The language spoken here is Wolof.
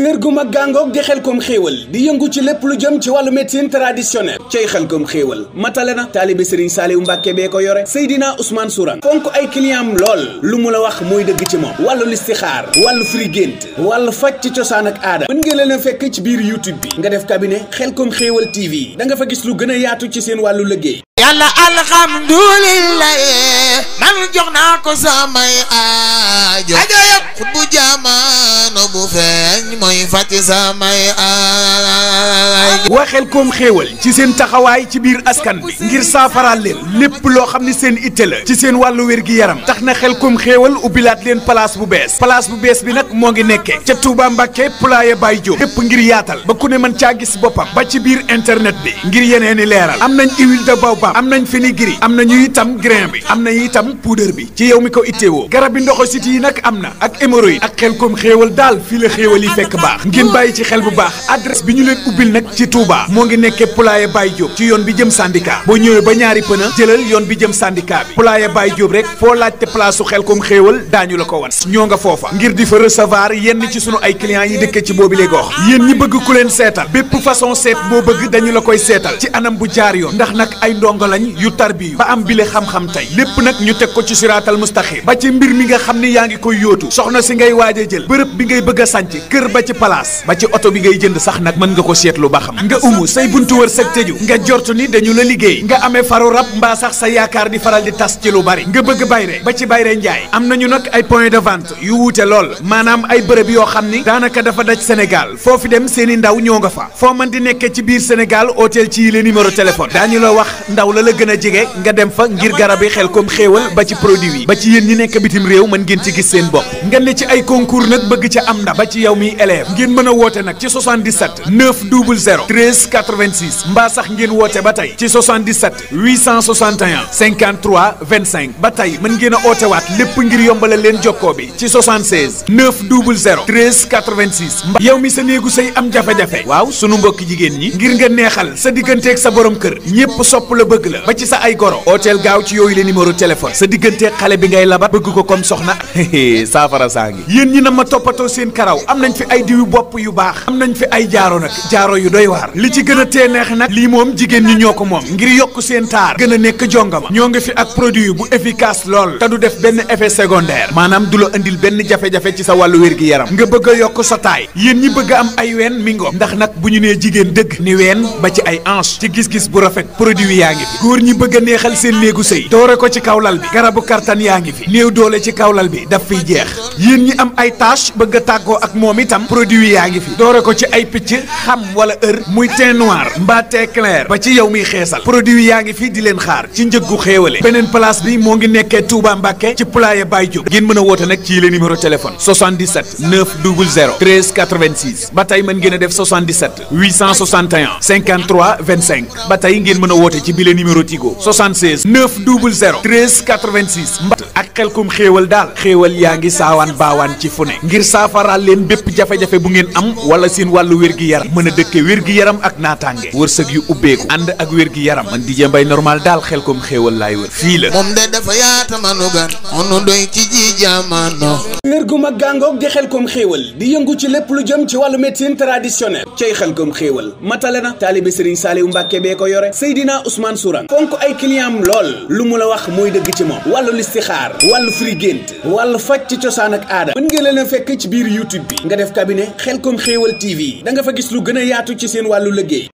kër gu mag gàngoog di Xelcom xéewal di yëngu ci lépp lu jëm ci wàllu médecine traditionnelle cay Xelcom xéewal matale na taalibe Serigne Saliou Mbacke bee ko yore Seydina Ousmane Sourang fonk ay clientam lool lu mu la wax mooy dëgg ci moom wàllu listixaar wàllu firi gént wàllu faj ci cosaan ak aada mën ngeen leen a fekk ci biir YouTube bi nga def cabinet Xelcom xéewal TV da nga fa gis lu gën a yaatu ci seen wàllu liggéey. yàlla alhamdulillah man jox naa ko samay aajo yëpp bu jamono bu feeñ mooy fàcc samay aajo. waa Xelcom xéewal ci seen taxawaay ci biir askan bi ngir saafaraal leen lépp loo xam ni seen itte la ci seen wàllu wér-gi-yaram tax na Xelcom xéewal ubbilaat leen place bu bees bi nag moo ngi nekkee ca Touba Mbacké Poulaye Baye Diop lépp ngir yaatal ba ku ne mën caa gis boppam ba ci biir internet bi ngir yeneeni leeral am nañ huile de baobab am nañ fenugrec am nañu itam grain bi am nañu itam poudre bi ci yow mi ko itteewoo garab bi ndoxo siti yi nag am na ak hémorroïde ak Xelcom xéewal daal fii la xéewal yi fekk baax ngeen bàyyi ci xel bu baax adresse bi ñu leen ubbil nag ci Touba moo ngi nekkee Poulaye Baye Diop ci yoon bi jëm syndicat boo ñëwee ba ñaari pëna jëlal yoon bi jëm syndicat bi Poulaye Baye Diop rek foo laajte place su Xelcom xéewal daañu la ko wan ñoo nga foofa ngir di fa recevoir yenn ci sunu ay clients yi dëkk ci boobi le gox yéen ñi bëgg ku leen seetal bépp façon seet boo bëgg dañu la koy seetal ci anam bu jaar yoon ndax nag ay ndongo lañ yu tarbiyu ba am bile xam-xam tey lépp nag ñu teg ko ci siraatal mustaxim ba ci mbir mi nga xam ni yaa ngi koy yóotu soxna si ngay waaj a jël bërëb bi ngay bëgg a sànc kër ba ci place ba ci oto bi ngay jënd sax nag mën nga ko seetlu ba xam nga umu say buntu wër sëg tëju nga jortu ni dañu la liggéey nga amee faru rab mbaa sax sa yaakaar di faral di tas ci lu bari nga bëgg bayre ba ci bayre njaay am nañu nag ay point de vente yu wuute lool maanaam ay bërëb yoo xam ni daanaka dafa daj Sénégal foofu dem seeni ndaw ñoo nga fa foo mën di nekkee ci biir Sénégal hôtel ci yi le numéro téléphone daañu la wax ndaw la gën a jege nga dem fa ngir garab yi Xelcom xéewal ba ci produit yi ba ci yéen ñi nekk bitim réew mën ngeen ci gis seen bopp nga ne ci ay concours nag bëgg ca am ndam ba ci yow miy élève ngeen mën a woote nag ci 77 900 13 86 mbaa sax ngeen woote ba tey ci 77 861 53 25 ba tey mën ngeen a oote waat lépp ngir yombalal leen jokkoo bi ci 76 900 13 86 mbaa yow mi sa néegu say am jafe-jafe waaw sunu mbokki jigéen ñi ngir nga neexal sa digganteeg sa borom kër ñépp sopp la bëgg la ba ci sa ay goro ooteel gaaw ci yooyu le numéro téléphone sa digganteeg xale bi ngay labat bëgg ko comme soxna saafara saa ngi yéen ñi na ma toppatoo seen karaw am nañ fi ay diwu bopp yu baax am nañ fi ay jaaro nag jaaro yu doy waar li ci gën a tee neex nag lii moom jigéen ñi ñoo ko moom ngir yokk seen taar gën a nekk jongama ñoo ngi fi ak produit bu efficace lool te du def benn effet secondaire maanaam du la indil benn jafe-jafe ci sa wàllu wér-gi-yaram nga bëgg a yokk sa taay yéen ñi bëgg a am ay ween mingo ndax nag bu ñu nee jigéen dëgg ni ween ba ci ay hanche ci gis-gis bu rafet produit yaa ngi fi góor ñi bëgg a neexal seen néegu sëy doore ko ci kawlal bi garabu kartan yaa ngi fi néew doole ci kawlal bi daf fiy jeex yéen ñi am ay tache bëgg a tàggoo ak moom itam produit yaa ngi fi doore ko ci ay picc xam wala muy teint noir mbaa teint clair ba ci yow miy xeesal produit yaa ngi fi di leen xaar ci njëggu xéewale beneen place bi moo ngi nekkee Touba Mbacké ci Poulaye Baye Diop ngeen mën a woote nag ci le numéro téléphone 77 900 13 86 ba tey mën ngeen a def 77 861 53 25 ba tey ngeen mën a woote ci bile numéro Tigo 76 900 13 86 mbat ak Xelcom xéewal daal xéewal yaa ngi saawaan baawaan ci fu ne ngir saafaraal leen bépp jafe-jafe bu ngeen am wala seen wàllu wér-gi-yaram mën a dëkke wér-gi-yaram ak naataange wërsëg yu ubbeeku ànd ak wér-gi-yaram man DJ Mbaye normal daal Xelcom xéewal laay wër fii la moom de dafa yaata manu gan onu doy ci ji jamono kër gu mag gàngoog di Xelcom xéewal di yëngu ci lépp lu jëm ci wàllu médecine traditionnelle cay Xelcom xéewal matale na taalibe Serigne Saliou Mbacke bee ko yore Seydina Ousmane Sourang fonk ay clientam lool lu mu la wax mooy dëgg ci moom wàllu listixaar wàllu firi gént wàllu faj ci cosaan ak aada mën ngeen leen a fekk ci biir YouTube bi nga def cabinet Xelcom xéewal TV da nga fa gis lu gën a yaatu ci seen wàllu liggéey